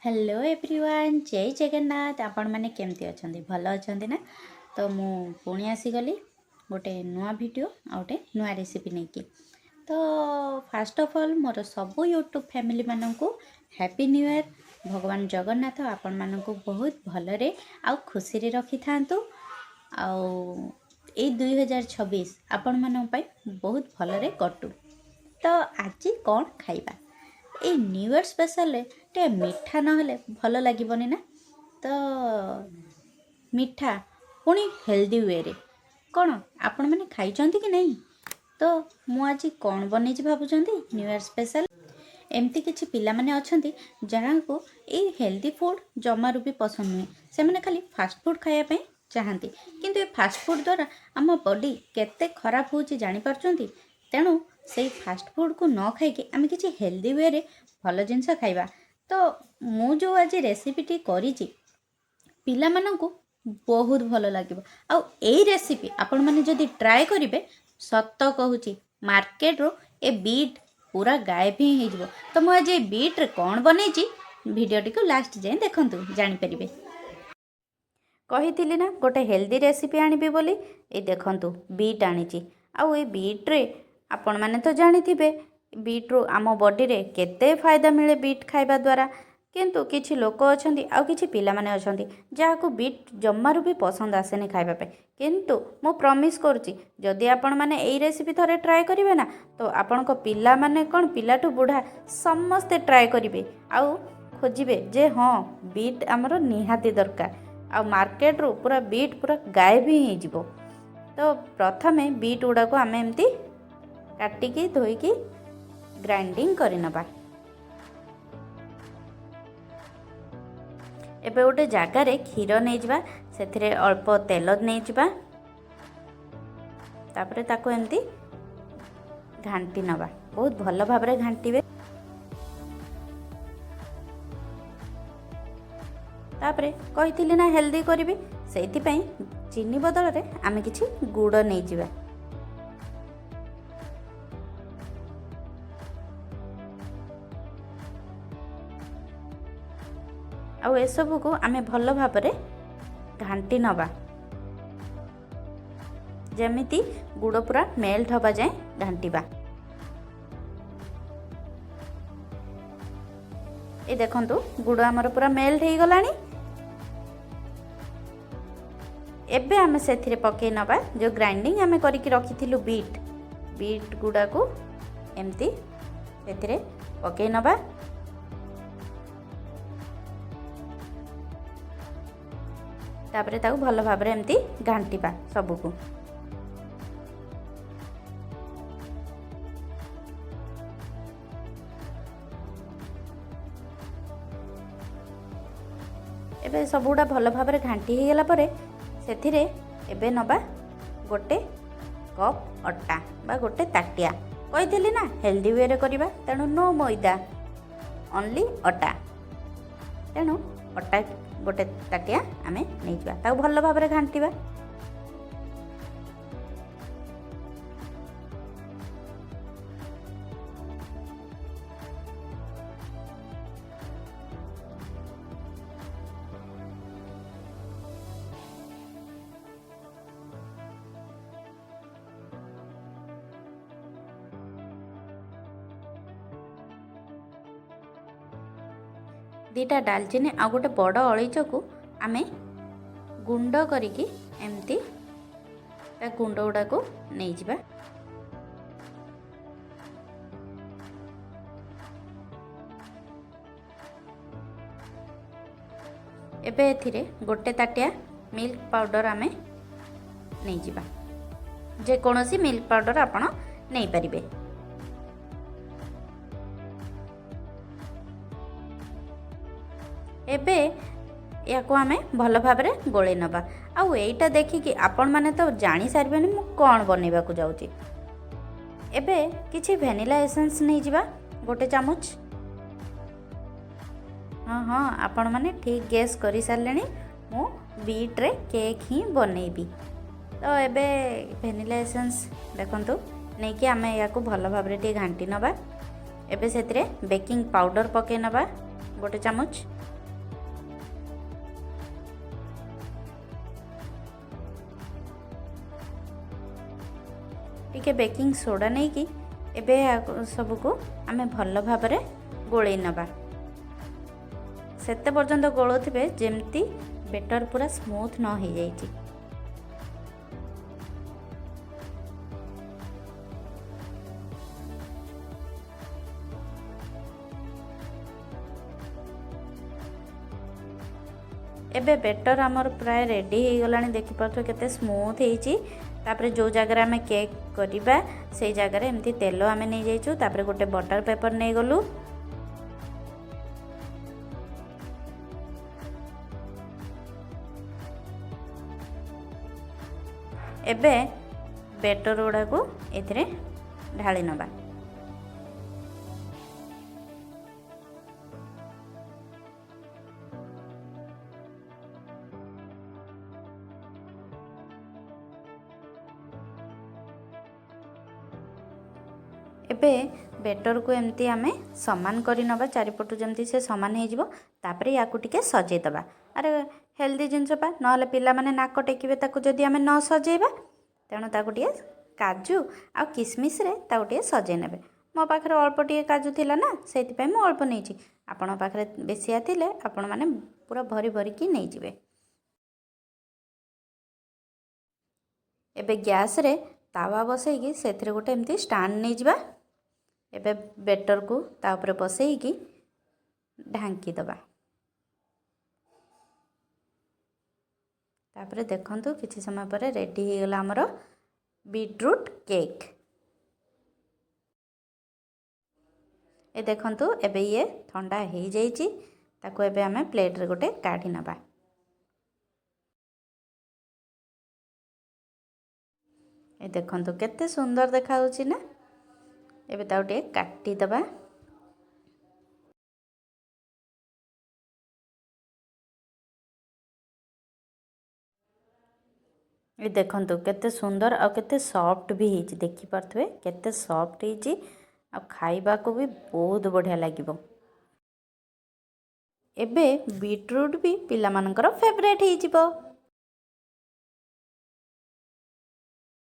Hello everyone, ଜୟ ଜଗନ୍ନାଥ। ଆପଣମାନେ କେମିତି ଅଛନ୍ତି? ଭଲ ଅଛନ୍ତି ନା? ତ ମୁଁ ପୁଣି ଆସିଗଲି ଗୋଟେ ନୂଆ ଭିଡ଼ିଓ ଆଉ ଗୋଟେ ନୂଆ ରେସିପି ନେଇକି। ତ ଫାଷ୍ଟ ଅଫ୍ ଅଲ୍ ମୋର ସବୁ ୟୁଟ୍ୟୁବ୍ ଫ୍ୟାମିଲିମାନଙ୍କୁ ହ୍ୟାପି ନ୍ୟୁ ଇୟର୍। ଭଗବାନ ଜଗନ୍ନାଥ ଆପଣମାନଙ୍କୁ ବହୁତ ଭଲରେ ଆଉ ଖୁସିରେ ରଖିଥାନ୍ତୁ, ଆଉ ଏଇ 2026 ଆପଣମାନଙ୍କ ପାଇଁ ବହୁତ ଭଲରେ କଟୁ। ତ ଆଜି କ'ଣ ଖାଇବା? ଏଇ ନ୍ୟୁ ଇୟର୍ ସ୍ପେଶାଲରେ ଟିକେ ମିଠା ନହେଲେ ଭଲ ଲାଗିବନି ନା? ତ ମିଠା ପୁଣି ହେଲ୍ଦି ୱେରେ କ'ଣ ଆପଣମାନେ ଖାଇଛନ୍ତି କି ନାହିଁ? ତ ମୁଁ ଆଜି କ'ଣ ବନେଇଛି ଭାବୁଛନ୍ତି? ନ୍ୟୁ ଇୟର୍ ସ୍ପେଶାଲ ଏମିତି କିଛି ପିଲାମାନେ ଅଛନ୍ତି ଯାହାଙ୍କୁ ଏଇ ହେଲ୍ଦି ଫୁଡ଼୍ ଜମାରୁ ବି ପସନ୍ଦ ନୁହେଁ। ସେମାନେ ଖାଲି ଫାଷ୍ଟଫୁଡ଼୍ ଖାଇବା ପାଇଁ ଚାହାନ୍ତି। କିନ୍ତୁ ଏ ଫାଷ୍ଟଫୁଡ଼୍ ଦ୍ୱାରା ଆମ ବଡି କେତେ ଖରାପ ହେଉଛି ଜାଣିପାରୁଛନ୍ତି? ତେଣୁ ସେଇ ଫାଷ୍ଟଫୁଡ଼୍କୁ ନ ଖାଇକି ଆମେ କିଛି ହେଲ୍ଦି ୱେରେ ଭଲ ଜିନିଷ ଖାଇବା। ତ ମୁଁ ଯେଉଁ ଆଜି ରେସିପିଟି କରିଛି, ପିଲାମାନଙ୍କୁ ବହୁତ ଭଲ ଲାଗିବ। ଆଉ ଏଇ ରେସିପି ଆପଣମାନେ ଯଦି ଟ୍ରାଏ କରିବେ, ସତ କହୁଛି, ମାର୍କେଟରୁ ଏ ବିଟ୍ ପୁରା ଗାୟବ ହିଁ ହେଇଯିବ। ତ ମୁଁ ଆଜି ଏ ବିଟ୍ରେ କ'ଣ ବନେଇଛି, ଭିଡ଼ିଓଟିକୁ ଲାଷ୍ଟ ଯାଏଁ ଦେଖନ୍ତୁ, ଜାଣିପାରିବେ। କହିଥିଲି ନା ଗୋଟେ ହେଲ୍ଦି ରେସିପି ଆଣିବି ବୋଲି? ଏଇ ଦେଖନ୍ତୁ, ବିଟ୍ ଆଣିଛି। ଆଉ ଏଇ ବିଟ୍ରେ ଆପଣମାନେ ତ ଜାଣିଥିବେ, ବିଟ୍ରୁ ଆମ ବଡ଼ିରେ କେତେ ଫାଇଦା ମିଳେ ବିଟ୍ ଖାଇବା ଦ୍ୱାରା। କିନ୍ତୁ କିଛି ଲୋକ ଅଛନ୍ତି ଆଉ କିଛି ପିଲାମାନେ ଅଛନ୍ତି ଯାହାକୁ ବିଟ୍ ଜମାରୁ ବି ପସନ୍ଦ ଆସେନି ଖାଇବା ପାଇଁ। କିନ୍ତୁ ମୁଁ ପ୍ରମିସ୍ କରୁଛି, ଯଦି ଆପଣମାନେ ଏଇ ରେସିପି ଥରେ ଟ୍ରାଏ କରିବେ ନା, ତ ଆପଣଙ୍କ ପିଲାମାନେ କ'ଣ, ପିଲାଠୁ ବୁଢ଼ା ସମସ୍ତେ ଟ୍ରାଏ କରିବେ ଆଉ ଖୋଜିବେ ଯେ ହଁ, ବିଟ୍ ଆମର ନିହାତି ଦରକାର। ଆଉ ମାର୍କେଟରୁ ପୁରା ବିଟ୍ ପୁରା ଗାୟବ ହିଁ ହେଇଯିବ। ତ ପ୍ରଥମେ ବିଟ୍ ଗୁଡ଼ାକୁ ଆମେ ଏମିତି କାଟିକି ଧୋଇକି ଗ୍ରାଇଣ୍ଡିଙ୍ଗ କରିନେବା। ଏବେ ଗୋଟେ ଜାଗାରେ କ୍ଷୀର ନେଇଯିବା, ସେଥିରେ ଅଳ୍ପ ତେଲ ନେଇଯିବା, ତାପରେ ତାକୁ ଏମିତି ଘାଣ୍ଟି ନେବା। ବହୁତ ଭଲ ଭାବରେ ଘାଣ୍ଟିବେ। ତାପରେ କହିଥିଲି ନା ହେଲ୍ଦି କରିବି, ସେଇଥିପାଇଁ ଚିନି ବଦଳରେ ଆମେ କିଛି ଗୁଡ଼ ନେଇଯିବା। ଆଉ ଏସବୁକୁ ଆମେ ଭଲ ଭାବରେ ଘାଣ୍ଟି ନେବା, ଯେମିତି ଗୁଡ଼ ପୁରା ମେଲ୍ଟ ହେବା ଯାଏଁ ଘାଣ୍ଟିବା। ଏ ଦେଖନ୍ତୁ, ଗୁଡ଼ ଆମର ପୁରା ମେଲ୍ଟ ହେଇଗଲାଣି। ଏବେ ଆମେ ସେଥିରେ ପକାଇ ନେବା ଯେଉଁ ଗ୍ରାଇଣ୍ଡିଙ୍ଗ ଆମେ କରିକି ରଖିଥିଲୁ ବିଟ୍ ଗୁଡ଼ାକୁ ଏମିତି ସେଥିରେ ପକାଇ ନେବା। ତାପରେ ତାକୁ ଭଲ ଭାବରେ ଏମିତି ଘାଣ୍ଟିବା ସବୁକୁ। ଏବେ ସବୁଗୁଡ଼ା ଭଲ ଭାବରେ ଘାଣ୍ଟି ହେଇଗଲା ପରେ ସେଥିରେ ଏବେ ନେବା ଗୋଟେ କପ୍ ଅଟା ବା ଗୋଟେ ତାଟିଆ। କହିଥିଲି ନା ହେଲ୍ଦି ୱେରେ କରିବା, ତେଣୁ ନୋ ମଇଦା, ଓନ୍ଲି ଅଟା। ତେଣୁ ଅଟା ଗୋଟେ ତାଟିଆ ଆମେ ନେଇଯିବା, ତାକୁ ଭଲ ଭାବରେ ଘାଣ୍ଟିବା। 2ଟା ଡାଲଚିନି ଆଉ ଗୋଟେ ବଡ଼ ଅଳେଇଚକୁ ଆମେ ଗୁଣ୍ଡ କରିକି ଏମିତି ତା ଗୁଣ୍ଡ ଗୁଡ଼ାକୁ ନେଇଯିବା। ଏବେ ଏଥିରେ ଗୋଟେ ତାଟିଆ ମିଲ୍କ ପାଉଡ଼ର ଆମେ ନେଇଯିବା। ଯେକୌଣସି ମିଲ୍କ ପାଉଡ଼ର ଆପଣ ନେଇପାରିବେ। ଏବେ ୟାକୁ ଆମେ ଭଲ ଭାବରେ ଗୋଳେଇ ନେବା। ଆଉ ଏଇଟା ଦେଖିକି ଆପଣମାନେ ତ ଜାଣିସାରିବେନି ମୁଁ କ'ଣ ବନେଇବାକୁ ଯାଉଛି। ଏବେ କିଛି ଭ୍ୟାନିଲା ଏସେନ୍ସ ନେଇଯିବା ଗୋଟେ ଚାମଚ। ହଁ, ଆପଣମାନେ ଠିକ୍ ଗେସ୍ କରିସାରିଲେଣି, ମୁଁ ବିଟ୍ରେ କେକ୍ ହିଁ ବନେଇବି। ତ ଏବେ ଭ୍ୟାନିଲା ଏସେନ୍ସ ଦେଖନ୍ତୁ ନେଇକି ଆମେ ୟାକୁ ଭଲ ଭାବରେ ଟିକେ ଘାଣ୍ଟି ନେବା। ଏବେ ସେଥିରେ ବେକିଂ ପାଉଡ଼ର ପକାଇ ନେବା। ଗୋଟେ ଚାମଚ। ଟିକେ ବେକିଂ ସୋଡ଼ା ନେଇକି ଏବେ ସବୁକୁ ଆମେ ଭଲ ଭାବରେ ଗୋଳେଇ ନେବା। ସେତେ ପର୍ଯ୍ୟନ୍ତ ଗୋଳଉଥିବେ, ଯେମିତି ବେଟର୍ ପୁରା ସ୍ମୁଥ୍ ନ ହେଇଯାଇଛି। ଏବେ ବେଟର୍ ଆମର ପ୍ରାୟ ରେଡ଼ି ହେଇଗଲାଣି। ଦେଖିପାରୁଥିବେ କେତେ ସ୍ମୁଥ୍ ହେଇଛି। ତାପରେ ଯେଉଁ ଜାଗାରେ ଆମେ କେକ୍ କରିବା, ସେଇ ଜାଗାରେ ଏମିତି ତେଲ ଆମେ ନେଇଯାଇଛୁ। ତାପରେ ଗୋଟେ ବଟର୍ ପେପର୍ ନେଇଗଲୁ। ଏବେ ବେଟର୍ ଗୁଡ଼ାକୁ ଏଥିରେ ଢାଳି ନେବା। ଏବେ ବେଟରକୁ ଏମିତି ଆମେ ସମାନ କରି ନେବା ଚାରିପଟୁ, ଯେମିତି ସେ ସମାନ ହେଇଯିବ। ତାପରେ ୟାକୁ ଟିକେ ସଜେଇଦେବା। ଆରେ, ହେଲ୍ଦି ଜିନିଷ ପା, ନହେଲେ ପିଲାମାନେ ନାକ ଟେକିବେ ତାକୁ ଯଦି ଆମେ ନ ସଜେଇବା। ତେଣୁ ତାକୁ ଟିକେ କାଜୁ ଆଉ କିସମିସରେ ତାକୁ ଟିକେ ସଜେଇ ନେବେ। ମୋ ପାଖରେ ଅଳ୍ପ ଟିକେ କାଜୁ ଥିଲା ନା, ସେଇଥିପାଇଁ ମୁଁ ଅଳ୍ପ ନେଇଛି। ଆପଣଙ୍କ ପାଖରେ ବେଶିଆ ଥିଲେ ଆପଣମାନେ ପୁରା ଭରି ଭରିକି ନେଇଯିବେ। ଏବେ ଗ୍ୟାସ୍ରେ ତାୱା ବସେଇକି ସେଥିରେ ଗୋଟେ ଏମିତି ଷ୍ଟାଣ୍ଡ ନେଇଯିବା। ଏବେ ବେଟରକୁ ତା ଉପରେ ବସେଇକି ଢାଙ୍କି ଦେବା। ତାପରେ ଦେଖନ୍ତୁ, କିଛି ସମୟ ପରେ ରେଡ଼ି ହେଇଗଲା ଆମର ବିଟ୍ରୁଟ୍ କେକ୍। ଏ ଦେଖନ୍ତୁ, ଏବେ ଇଏ ଥଣ୍ଡା ହେଇଯାଇଛି। ତାକୁ ଏବେ ଆମେ ପ୍ଲେଟ୍ରେ ଗୋଟେ କାଢ଼ି ନେବା। ଏ ଦେଖନ୍ତୁ, କେତେ ସୁନ୍ଦର ଦେଖାଯାଉଛି ନା? ଏବେ ତାକୁ ଟିକେ କାଟିଦେବା। ଏ ଦେଖନ୍ତୁ, କେତେ ସୁନ୍ଦର ଆଉ କେତେ ସଫ୍ଟ ବି ହେଇଛି। ଦେଖିପାରୁଥିବେ କେତେ ସଫ୍ଟ ହେଇଛି ଆଉ ଖାଇବାକୁ ବି ବହୁତ ବଢ଼ିଆ ଲାଗିବ। ଏବେ ବିଟ୍ରୁଟ୍ ବି ପିଲାମାନଙ୍କର ଫେଭରେଟ୍ ହେଇଯିବ।